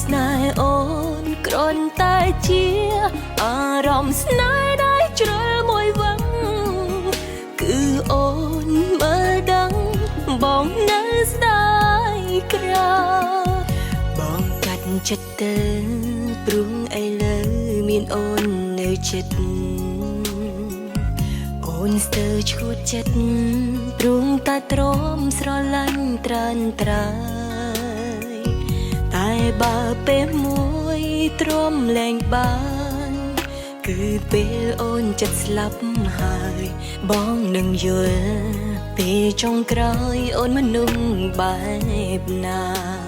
ស្នេហ៍អូនគ្រាន់តែជាអារម្មណ៍ស្នេហ៍ដែលជ្រុលមួយវឹងគឺអូនមើលដឹងបងនៅស្ដាយក្រោយបងកាត់ចិត្តទៅព្រោះឥឡូវមានអូននៅចិត្តអូនស្ទើរឈួតចិត្តព្រោះតែទ្រាំស្រឡាញ់ត្រានត្រើយតែបើពេលមួយទ្រាំលែងបានគឺពេលអូនចិត្តស្លាប់ហើយបងនឹងយល់ពេលចុងក្រោយអូនមនុស្សបែបណា។